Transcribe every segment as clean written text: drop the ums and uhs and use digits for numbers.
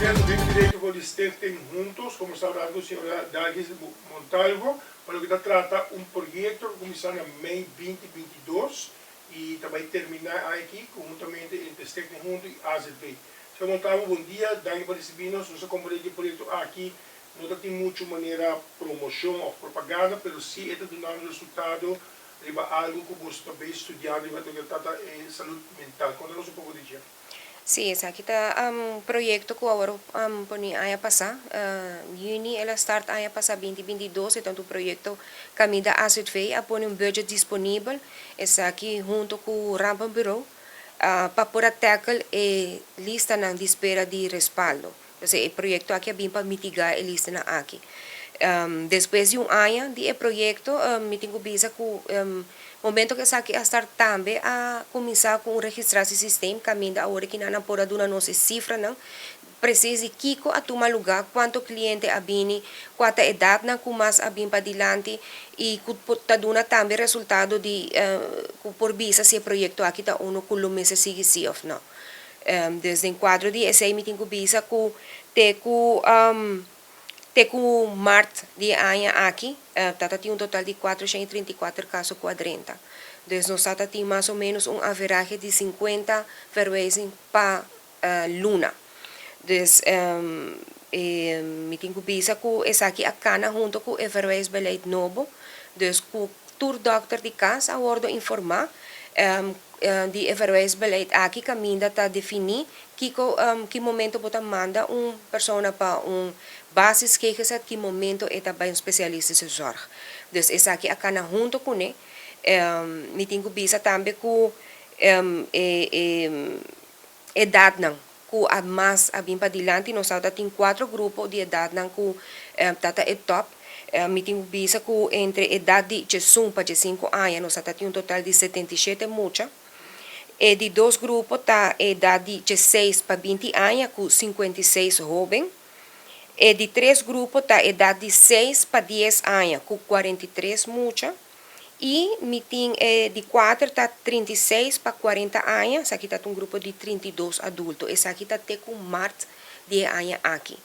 Cierto, bin directo for di Stichting Juntos, como está hablando señora Dalgis Montalvo, pa loke ta trata un proyecto cu cuminsa na mei 2022 y ta bay termina aki conhuntamente entre Stichting Juntos y AZV. Señor Montalvo, bon dia, danki pa ricibi nos. Nos a comprende cu e proyecto aki no ta tin mucho manera promocion of propaganda, pero si e ta dunando resultado riba algo cu bo ta bay studiando riba loke ta trata e salud mental. Conta nos un poco di dje. Si, esaki ta un proyecto cu awor poni aña pasa. Juni el a start aña pasa 2022, e ta un proyecto caminda AZV a pone un budget disponibel, esaki hunto cu Rampenbureau, pa por a tackle e listanan di espera di Respaldo. Entonces, e proyecto aki a bin pa mitiga e listanan aki. Despues di un aña di e proyecto, mi tin cu bisa cu momento cu esaki a start tambe a cuminsa cu un registratiesysteem, caminda awor cu nan por a duna nos e cifranan precies di kico a tuma lugar, cuanto cliente a bini, cuanto edadnan cu mas a bin padilanti y cu ta duna tambe resultado di cu por bisa si e proyecto aki ta uno cu lo mester sigui si of no. Dus den cuadro di esey mi tin cu bisa cu te cu maart di aña aki, tata tin un total di 434 caso cu a drenta. Dus nos tata tin mas o menos un average di 50 verwijzing pa luna. Dus mi tin cu bisa cu esaki a cana hunto cu e verwijsbeleid nobo. Dus cu tur dokter di cas a wordo informa di e verwijsbeleid aki, caminda ta defini kiko ki momento bo ta manda un persona pa un basis GGZ, ki momento e ta bay un specialistische zorg. Dus esaki a cana hunto cune. Mi tin cu bisa tambe cu e edadnan cu a mas a bin padilanti, nos tin cuatro grupo di edadnan cu tata e top. Mi tin bisa cu entre edad di 11 pa 5 aña, nos tin un total di 77 mucha. E di dos grupo ta edad di 16 pa 20 aña, cu 56 hoben. E di tres grupo ta edad di 6 pa 10 aña, cu 43 mucha. Y mi tin di 4 ta 36 pa 40 aña, esaki ta un grupo di 32 adulto. Esaki ta te cu maart di aña aki.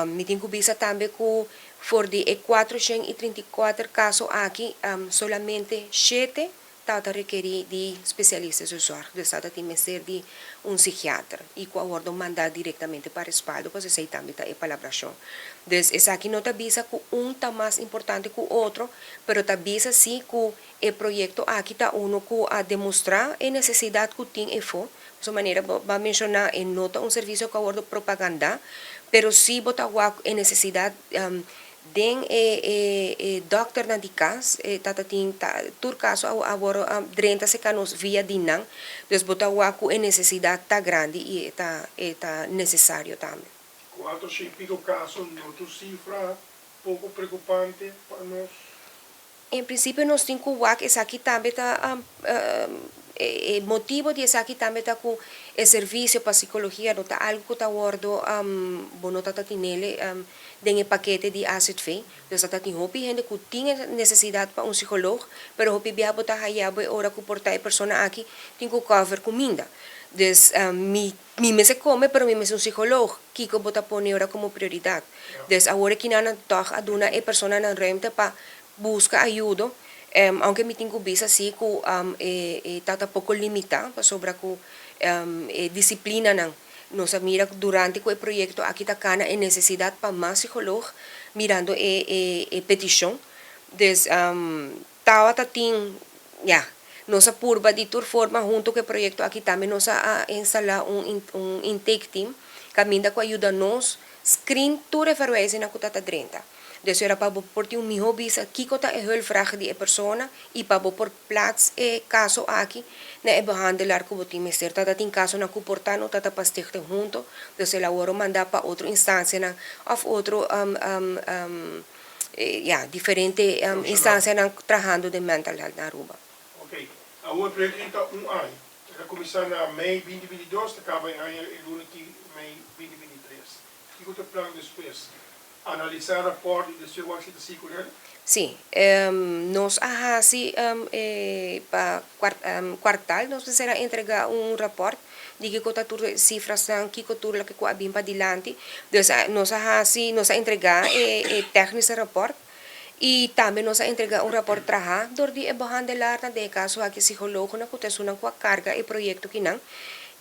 Mi tin cu bisa tambe cu for di e 434 caso aki, solamente 7 tata requerir di specialista de zorg. Dus tata tin mester di un psikiater. Y cu a wordo manda directamente pa Respaldo, pues esey tambe ta e palabracion. Dus esaki no ta bisa cu un ta mas importante cu otro, pero ta bisa si cu e proyecto aki ta uno cu a demostra e necesidad cu tin efo. So manera bo a menciona, e no ta un servicio cu a wordo propaganda, pero si bo ta wak e necesidad den e dokternan di cas, e tata tin ta, tur caso a wordo drenta cerca nos via di nan, dus bo ta wak cu e necesidad ta grandi y e ta necesario tambe. Cuatro y pico caso, no ta cifra poco preocupante pa nos? En principio nos tin cu wak esaki tambe ta e motibo di esaki tambe ta cu e servicio pa psicologia no ta algo cu ta wordo bo no ta tinele den e pakete di AZV. Dus ta tin hopi hende cu tin necesidad pa un psicoloog, pero hopi bia bo ta haya bo ora cu por ta e persona aki tin cu cover cuminda. Dus mi mester come, pero mi mester un psicoloog. Kico bo ta pone ora como prioridad? Dus awor aki nan toch a duna e personanan ruimte pa busca ayudo. Aunke mi tin cu bisa si cu e ta poco limita pasobra cu e disciplinanan. Nos a mira durante cu e proyecto aki ta cana e necesidad pa mas psicoloog, mirando e peticion. Dus tawata tin, ja, nos a purba di tur forma. Hunto cu e proyecto aki tambe nos a instala un intake team caminda cu a yuda nos screen tur e verwijzingen cu ta drenta. Dus era pa bo por tin un miho bisa kiko ta e hulpvraag di e persona y pa bo por plaats e caso aki na e behandelaar cu bo tin mester. Tata tin casonan cu por ta no tata pa Stichting Hunto, dus el a wordo manda pa otro instancianan of otro ja, diferente instancianan trahando den mental health na Aruba. Ok. Awor e proyecto ta un aña. El a cuminsa na mei 2022, ta caba e aña e luna aki mei 2023. Kico ta plan despues? Analisa rapport y despues wak si ta sigui cu ne? Si, nos a hasi pa kwartaal nos mester a entrega un rapport. di kiko ta tur e sifranan, kiko tur loke ku a bin padilanti. Dus nos a hasi, nos a entregá e e technische rapport i tambe nos a entregá un rapport trahá dor di e behandelaarnan, den e kaso aki psicologonan ku ta esunnan ku a karga e proyekto kinan,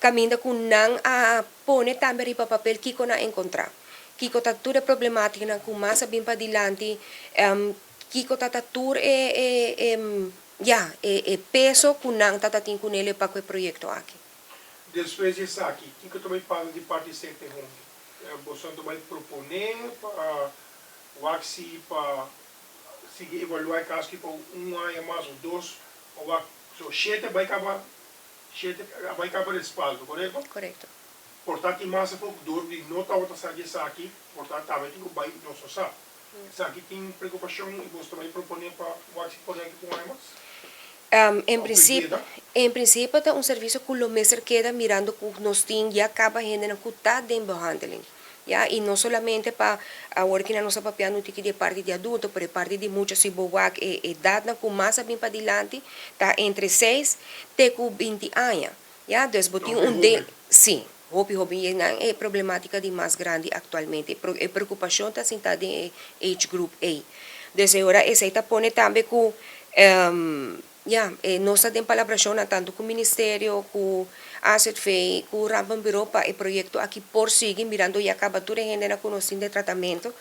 kaminda ku nan a pone tambe riba papel kiko nan a enkontrá, kiko ta tur e problemátikanan ku mas a bin padilanti, kiko ta ta tur e e e ya, e e peso ku nan ta ta tin kunele pa ku e proyekto aki. Despues di esaki, kiko ta bai pasa di parti Stichting Hongi? Boso ta bai proponé pa wak si pa sigui evaluá e kaso aki pa un aña mas òf dos, pa wak so shete bai kaba shete a bai kaba respaldo, korekto? Korekto. Por ta tin mas afó ku dor di no tabata sa di esaki, por ta tambe tin ku bai nos no sa. Esaki tin preokupashon i boso ta bai proponé pa wak si pone aki pa un aña mas? En prinsipio, en prinsipio ta un servisio ku lo mester keda mirando ku nos tin ya kaba hendenan ku ta den behandeling. Ya, i no solamente pa awor kinan nos a papiando un tiki di e parti di adulto, pero e parti di mucha si bo wak e edatnan ku mas a bin padilanti ta entre seis te ku binti aña. Ya, dus bo tin un de, sí, hopi hopi i nan e problematica di mas grandi actualmente. E preocupacion ta sinta den e age group ei. Dus e ora esei ta pone tambe cu, ya, e nos ta den palabracionnan tanto cu Ministerio, cu AZV, cu Rampenbureau pa e proyecto aki por sigui mirando ya caba tur e hendenan cu nos tin den tratamento,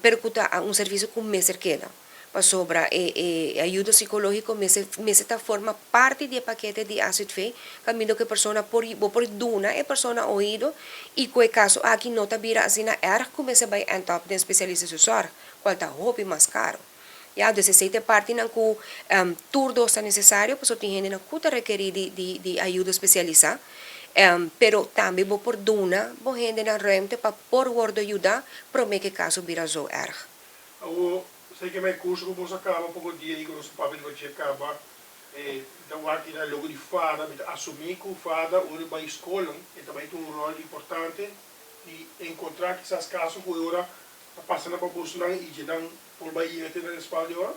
pero cu ta un servicio cu mester keda. Pasobra e e ayudo psicológico mester mester ta forma parti di e pakete di AZV, kaminda ku e persona por bo por duna e persona oido i ku e kaso aki no ta bira asina erg ku mester bai end up den spesialista su sòrg, kual ta hopi mas karo. Ya, dus esei ta e partinan ku tur dos ta nesesario pasobra tin hendenan ku ta rekerí di di di ayudo spesialisá, pero tambe bo por duna bo hendenan ruimte pa por wòrdu yuda promé ku e kaso bira zo erg. Awor, esei ke mei kurso ku boso a kaba poko dia i ku nos papia riba dje kaba, e ta wak i na logo di fada, mi ta asumí ku fada ora e bai skolan e ta bai tin un ròl importante di enkontrá kisas kaso ku e ora ta pasa na pa bosonan i dje nan por bai yega te na respaldo di ora.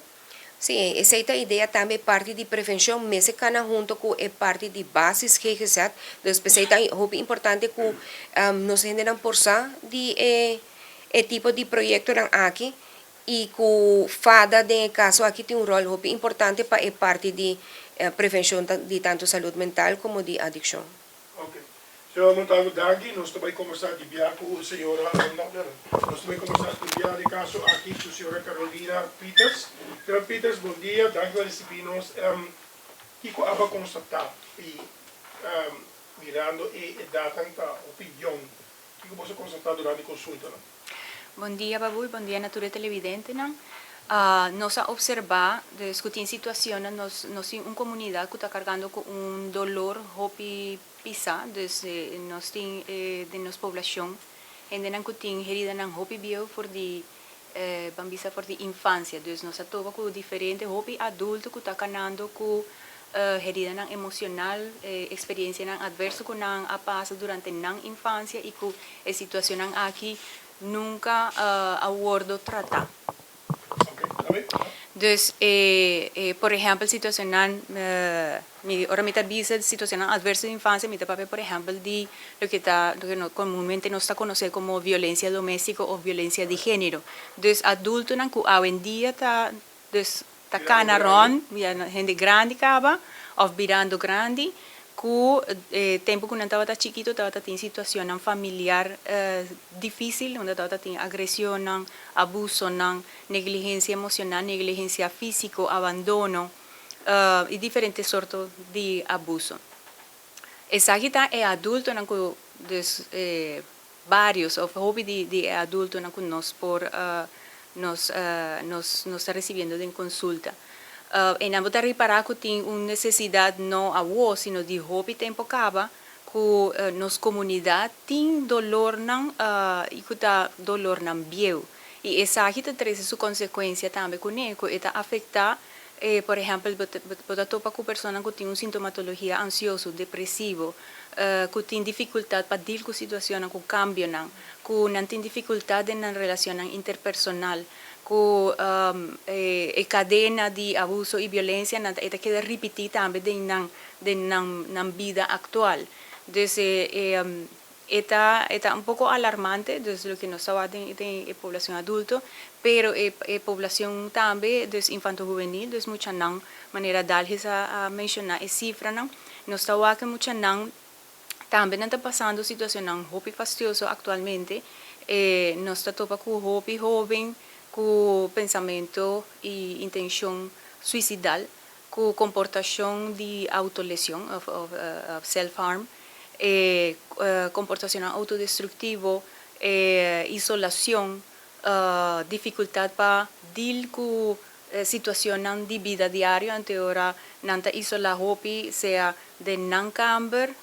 Sí, esei ta idea tambe e parti di prevenshon mester kana hunto ku e parti di basis GGZ, dus p'esei ta hopi importante ku nos hendenan por sa di e E tipo di proyectonan aki y cu fada den e caso aki tin un rol hopi importante pa e parti di prevencion di tanto salud mental como di adiccion. Ok. Señora Montalvo, danki. Nos ta bay conversa di bia cu señora, no, no, nos ta bay conversa di bia di caso aki cu señora Carolina Pieters. Señora Pieters, bon dia. Danki pa ricibi nos. Kico aba constata y mirando e edadnan ta hopi yong. Kiko boso konsultá durante konsultanan? Bon dia Babul, bon dia na tur e televidentenan. Nos a observá dus ku tin situacionnan nos nos tin un komunidat ku ta kargando ku un dolor hopi pisá, dus nos tin den nos poblashon hendenan ku tin heridanan hopi bieu for di ban bisa for di infansia. Dus nos a topa ku diferente hopi adulto ku ta kanando ku heridanan emocional, experiencianan adverso ku nan a pasa durante nan infansia i ku e situacionnan aki nunka a wordo tratá. Dus e por ehempel situacionnan mi ora mi ta bisa situacionnan adverso di infansia mi ta papia por ehempel di loke ta loke no comunmente nos ta conoce como violencia domestico of violencia di genero. Dus adultonan cu awendia ta dus ta cana rond hende grandi caba of birando grandi cu e tempo cu nan tabata chikito tabata tin situacionnan familiar dificil unda tabata tin agresionnan, abusonan, negligencia emocional, negligencia fisico, abandono y diferente sorto di abuso. Esaki ta e adultonan cu dus varios of hopi di di e adultonan cu nos por nos nos nos ta recibiendo den consulta. Einan bo ta ripara cu tin un necesidad no awo sino di hopi tempo caba cu nos comunidad tin dolornan y cu ta dolornan bieu y esaki ta trece su consecuencia tambe cune cu e ta afecta por ehempel bo bo ta topa cu personanan cu tin un sintomatologia ansioso, depresivo, cu tin dificultad pa deal cu situacionnan, cu cambionan, cu nan tin dificultad den nan relacionnan interpersonal, cu e cadena di abuso y violencia nan ta e ta keda ripiti tambe den nan den nan nan bida actual. Dus e ta un poko alarmante, dus loke nos ta den e poblashon adulto, pero e poblashon tambe, dus infanto hubenil, dus muchanan, manera Dalgis a menshoná e sifranan, nos ta wak muchanan tambe nan ta pasando situashonnan hopi fastioso aktualmente. Nos ta topa ku hopi hóben ku pensamentu i intenshon suisidal, ku komportashon di autolesión of self-harm, komportashon autodestruktivo, isolashon, difikultat pa deal ku situashon di bida diario, anto ora nan ta isolá hopi, sea den nan kamber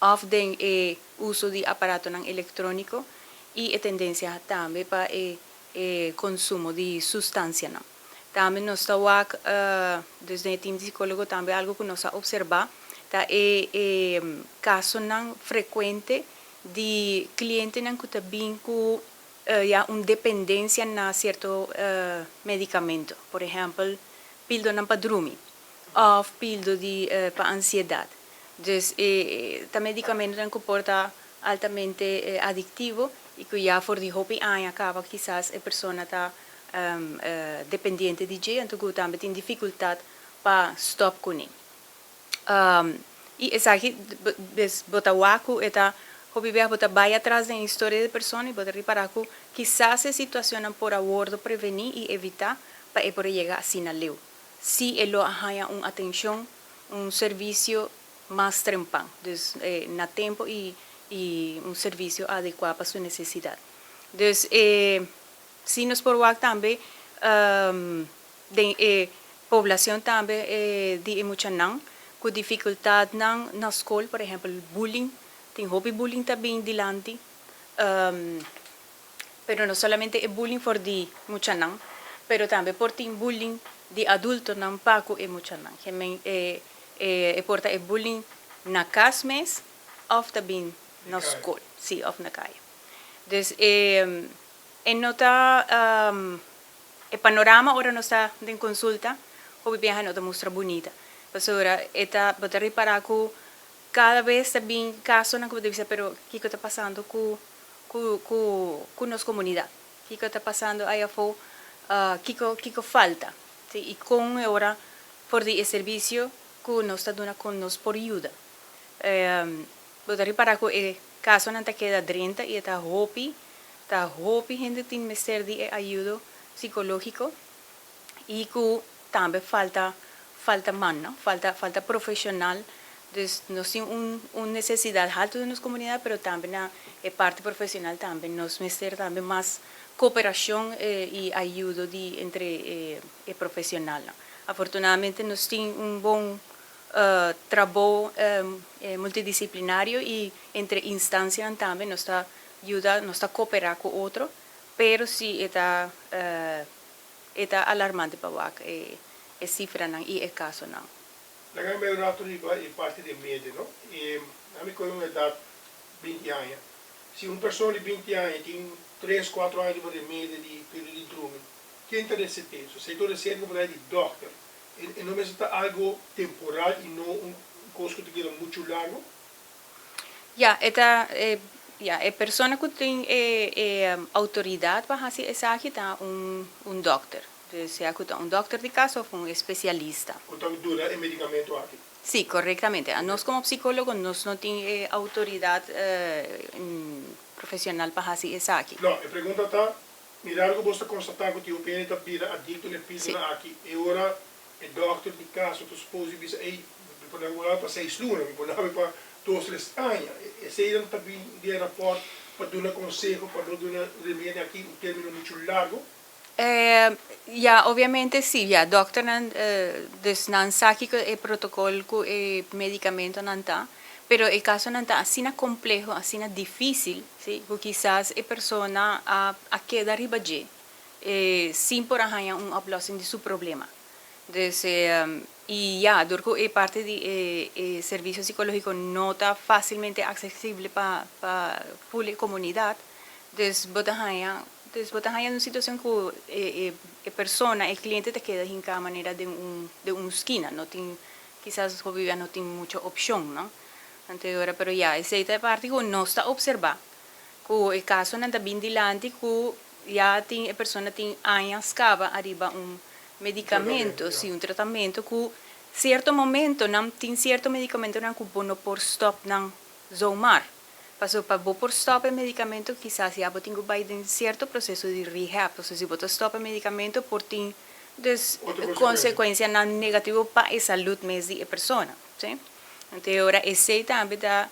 òf den e uso di aparatonan elektróniko i e tendensia tambe pa e konsumo di sustansianan. Tambe nos ta wak, desde e team di psikólogo tambe algu ku nos a opservá, ta e kasonan frekuente di klientenan ku ta bin ku ya un dependensia na sierto medikamento. Por ehèmpel, píldonan pa drumi òf píldo di pa ansiedat. Dus ta medikamentonan ku por ta altamente adiktivo i ku ya for di hopi aña kaba kisas e persona ta dependiente di dje, anto ku tambe tin difikultat pa stòp kuné. I esaki bo ta wak ku e ta hopi biaha bo ta bai atras den historia di e persona i bo ta ripará ku kisas e situashonnan por a wòrdu prevení i evitá pa e por a yega asina leu, si e lo a haña un atenshon, un servisio mas trempan, dus na tempu i un servisio adekuá pa su nesesidat. Dus si nos por wak tambe den e poblashon tambe di e muchanan ku difikultatnan na skol, por ehèmpel bullying, tin hopi bullying ta bin dilanti, pero no solamente e bullying for di muchanan, pero tambe por tin bullying di adultonan pa ku e muchanan. E por ta e bullying na kas mes òf ta bin na skol, si, òf na kaya. Dus e no ta e panorama ora nos ta den konsulta, hopi biaha no ta mustra bunita. Pasobra e ta bo ta ripará ku kada bes ta bin kasonan ku bo ta bisa, pero kiko ta pasando ku nos komunidat? Kiko ta pasando ei afó? Kiko falta? Si, i kon e ora for di e servisio ku nos ta duna kon nos por yuda? Bo ta ripará ku e kasonan ta keda drenta i e ta hopi hende tin mester di e ayudo psikológiko i ku tambe falta man, no? Falta profeshonal. Dus nos tin un nesesidat altu den nos komunidat, pero tambe na e parti profeshonal tambe nos mester tambe mas kooperashon i ayudo di entre e profeshonalnan. Afortunadamente nos tin un bon trabou multidisiplinario i entre instansianan tambe nos ta yuda, nos ta kooperá ku otro, pero si e ta alarmante pa wak e sifranan i e kasonan. Laga mi ratu riba e parti di medio, no? E ami ku un edat 20 aña. Si un persona di 20 aña tin 3, 4 aña riba remedi di píldora di drumi, ken ta reset'é? So, si e reset ku di dòkter, e no mester ta algu temporal i no un kos ku ta keda muchu largu? Ja, ja, e persona ku tin e outoridat pa hasi esaki ta un dòkter. Dus sea ku ta un dòkter di kas òf un spesialista. Ku ta duna e medikamento aki. Si, korektamente. Nos komo psikólogo nos no tin outoridat profeshonal pa hasi esaki. No, e pregunta ta, mira ku bo ta konstatá ku tin ta bira adikto na píldora aki, e ora e dòkter di kas ta suppose bisa, ei, mi por pa 6 luna, mi por pa 2, 3 aña. Esei ta bin di rapport pa duna konseho, pa no duna remedi aki un término muchu largu. Ja, obviamente si, ja, dòkternan dus nan sa kiko e protokòl ku e medikamentonan ta, pero e kasonan ta asina kompleho, asina difísil, si, ku kisas e persona a keda riba dje, sin por a haña un oplossing di su problema. Dus i ja, dor ku e parti di e servisio psikológiko no ta fásilmente aksesibel pa full komunidat, dus bo ta haña un situashon ku e persona, e kliente ta keda hinká manera den un skina, no tin kisas no tin muchu opshon, no? Anto e ora, pero ya, esei ta e parti ku nos ta opservá, ku e kasonan ta bin dilanti ku ya tin e persona tin añas kaba ariba un medikamento, si, un tratamentu ku sierto momentonan tin sierto medikamentonan ku bo no por stòp nan zomaar. Pasobra pa bo por stòp e medikamento kisas ya bo tin ku bai den sierto proseso di rehab. Pasobra si bo ta stòp e medikamento por tin dus konsekuensianan negativo pa e salud mes di e persona, si. Anto e ora esei tambe ta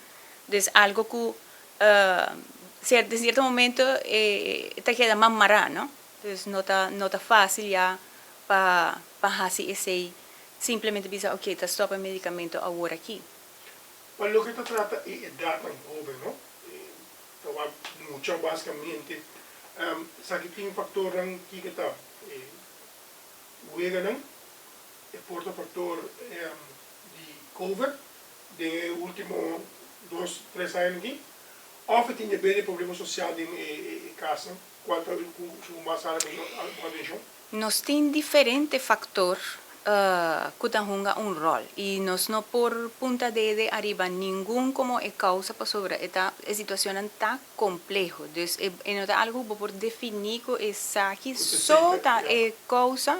dus algo ku den sierto momento e ta keda mas mará, no? Dus no ta no ta fásil ya pa pa hasi esei simplemente bisa oke ta stòp e medikamento awor aki. Pa loke ta trata e edatnan hóben, no? Ta wak mucha básikamente. Esaki tin faktornan kiko ta e weganan, e por ta faktor di covid den e último dos, tres añanan aki, òf e tin debe di problema sosial den e kasnan, kual ta ku su mas hala bo atenshon? Nos tin diferente faktor ku ta hunga un ròl i nos no por punta dede ariba ningun komo e kousa pasobra e ta e situacionnan ta kompleho. Dus e e no ta algu ku bo por definí ku esaki so ta e kousa,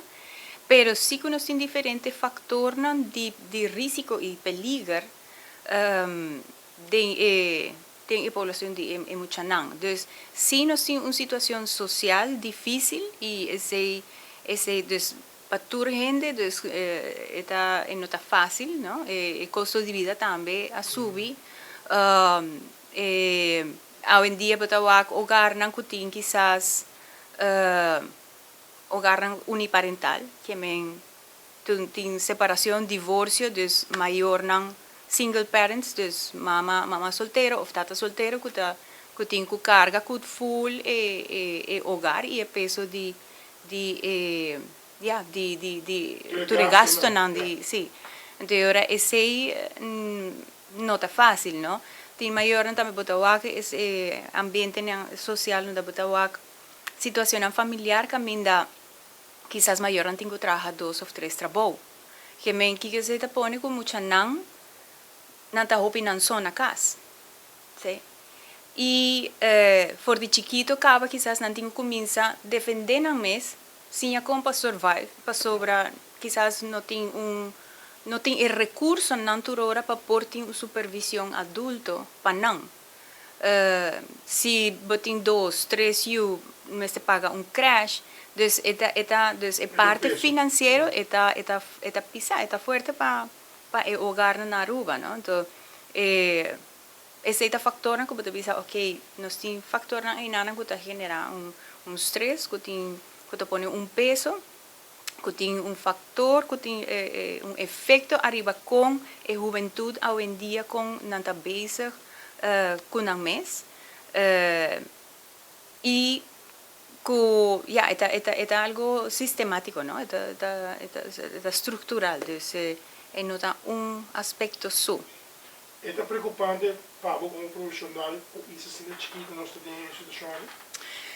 pero sí ku nos tin diferente faktornan di di risiko i peliger den e den e poblacion di e muchanan. Dus si nos tin un situacion social dificil y esey esey dus pa tur hende dus e ta e no ta facil no e costo di bida tambe a subi e awendia bo ta wak hogarnan cu tin kisas hogarnan uniparental ke men Tin separacion, divorcio, dus mayornan single parents, dus mama mama soltero of tata soltero cu ta cu tin cu carga cu full e e e hogar y e peso di di e ya di di di tur e gastonan di si. Enton e ora esey no ta facil no. Tin mayornan tambe bo ta wak e ambientenan social no ta bo ta wak situacionnan familiar caminda Kisas mayornan tin ku traha dos òf tres trabou. Ke men kiko esei ta pone ku muchanan nan ta hopi nan so na kas. Sí. I for di chikito kaba kisas nan tin ku kuminsa defendé nan mes, siña kon pa survive, pasobra kisas no tin un no tin e rekursonan tur ora pa por tin un supervision adulto pa nan. Si bo tin dos, tres yu mester paga un crèche, dus e ta e ta dus e parti financiero e ta e ta e ta pisa, e ta fuerte pa pa e hogarnan na Aruba no. Anto e esei ta factornan cu bo ta bisa ok nos tin factornan einanan cu ta genera un un stress cu tin cu ta pone un peso cu tin un factor cu tin un efecto ariba con e hubentud awendia con nan ta bezig cu nan mes y cu ya e ta e ta algo sistematico no e ta e ta e ta structural dus e no ta un aspecto so. E ta preocupante pa bo como profesional cu isla asina chikito nos ta den e situacion aki?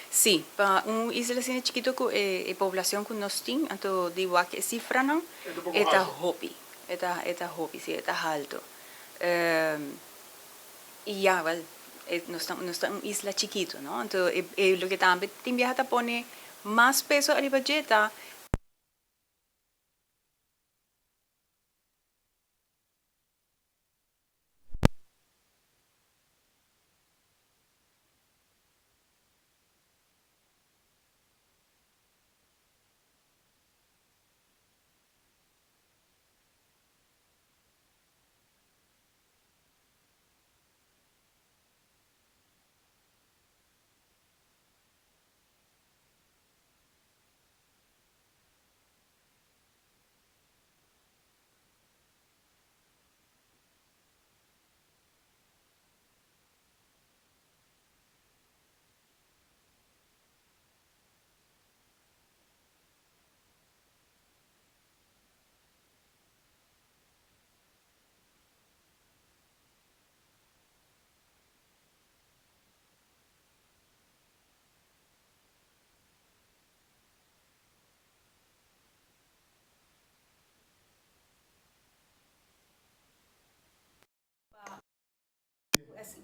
Sí, pa un isla asina chikito cu e poblacion cu nos tin, anto di wak e cifranan, e ta hopi, e ta e ta hopi, sí, e ta halto. Y ya, wel, nos ta nos ta un isla chikito, no? Anto e e loke tambe tin biaha ta pone mas peso ariba dje ta.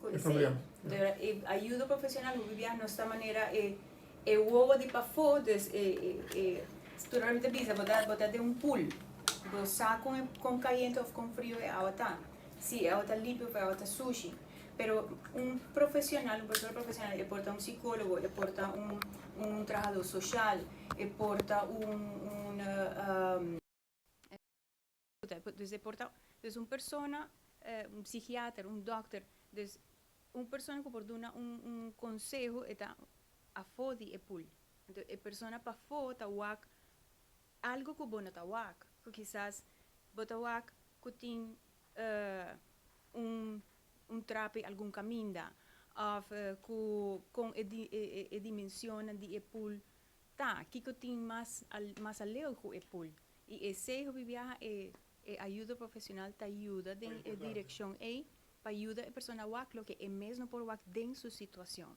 Ku esei. Pero e ayudo profesional hopi biaha no sta manera e e wowo di pafó, dus e e tur ora mi ta bisa bo ta bo ta den un pool, bo sa kon e kon kayente òf kon frio e awa ta, si e awa ta limpio òf e awa ta sushi. Pero un profesional, un persona profesional e por ta un sikólogo, e por ta un un trahadó soshal, e por ta un un. Dus e por ta dus un persona, un psikiater, un dòkter, dus un persona ku por duna un un konseho e ta afó di e pool. Anto e persona pafó ta wak algu ku bo no ta wak, ku kisas bo ta wak ku tin un un trapi algun kaminda òf ku kon e e dimensionnan di e pool ta, kiko tin mas mas aleu ku e pool. I esei hopi biaha e e ayudo profesional ta yuda den e direkshon ei pa yuda e persona wak loke e mes no por wak den su situashon.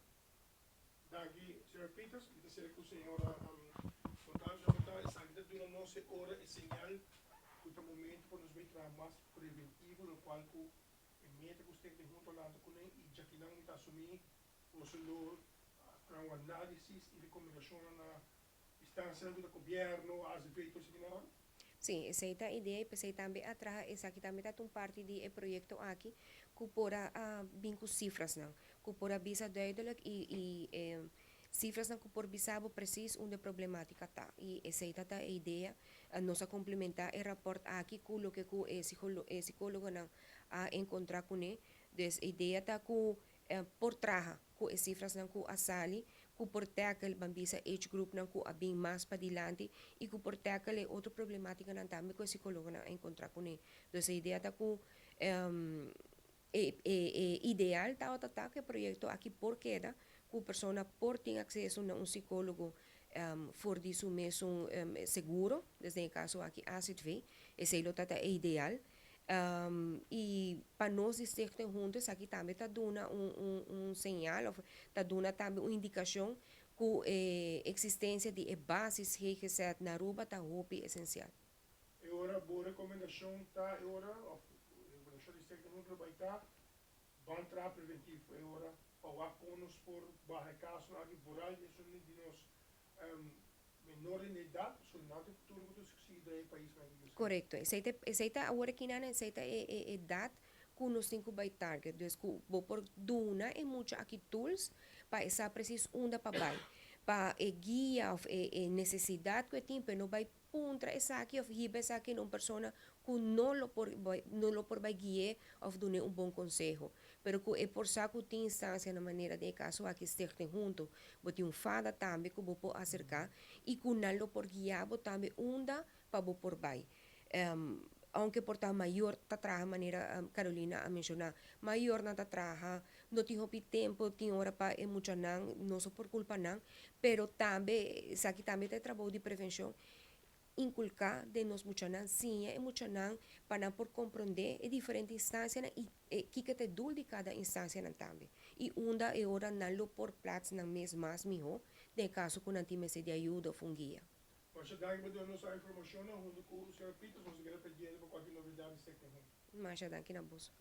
Danki, señor Peters. Mi ta sera ku señora Montalvo. Señora Montalvo, esaki ta duna nos e ora e señal ku ta momento pa nos bai traha mas preventivo, lokual ku e meta ku Stichting Hunto a lanta kuné i djakinan mi ta asumí boso lo traha un análisis i rekomendashonnan na Instancianan cu ta gobierno, azv y tur esaki nan? Sí, esey ta idea y p'esey tambe a traha esaki tambe ta un parti di e proyecto aki cu por a bin cu cifrasnan, cu por a bisa duidelijk y y e cifrasnan cu por bisa bo precies unda e problematica ta y esey ta ta e idea. Nos a complementa e rapport aki cu loke cu e e psicologonan a encontra cune. Dus e idea ta cu por traha ku e sifrasnan ku a sali, ku por tackle ban bisa age groupnan ku a bin mas padilanti i ku por tackle e otro problematikanan tambe ku e sikologonan a enkontrá kuné. Dus e idea ta ku e e ideal tabata ta ku e proyekto aki por keda, ku persona por tin akseso na un sikologo for di su mesun seguro, dus den e kaso aki azv, esei lo ta ta e ideal. I pa nos di Stichting Hunto esaki tambe ta duna un un señal of ta duna tambe un indikashon ku e eksistensia di e basis ggz na Aruba ta hopi esensial. E ora bo rekomendashon ta e ora of rekomendashon di Stichting Hunto lo bai ta ban traha preventivo e ora pa wak kon nos por baha e kasonan aki vooral esun di nos Menor den edat, pasobra nan ta e futuro ku ta sigui den e paisnan aki. Korekto. Esei ta esei ta awor aki nan esei ta e e edat ku nos tin ku bai target. Dus ku bo por duna e mucha aki tools pa e sa presis unda pa bai. Pa e guia òf e e nesesidat ku e tin pa e no bai puntra esaki òf hiba esaki na un persona ku no lo por bai no lo por bai gui'é òf dun'é un bon konseho. Pero ku e por sa ku tin instansia na manera den e kaso aki Stichting Hunto, bo tin un fada tambe ku bo por aserká i ku nan lo por guia bo tambe unda pa bo por bai. Ounke por ta mayor ta traha manera Carolina a menshoná, mayornan ta traha, no tin hopi tempu, tin ora pa e muchanan, no so por kulpa nan, pero tambe esaki tambe ta e trabou di prevenshon, inkulká den nos muchanan, siña e muchanan pa nan por komprondé e diferente instansianan i e kiko ta e dul di kada instansianan tambe i unda e ora nan lo por plats nan mes mas mihó den e kaso ku nan tin mester di ayuda òf un guia. Masha danki pa duna nos a informashonnan huntu ku señor Pieters. Nos ta keda pendiente pa kualke novedat di Stichting Hunto. Masha danki na boso.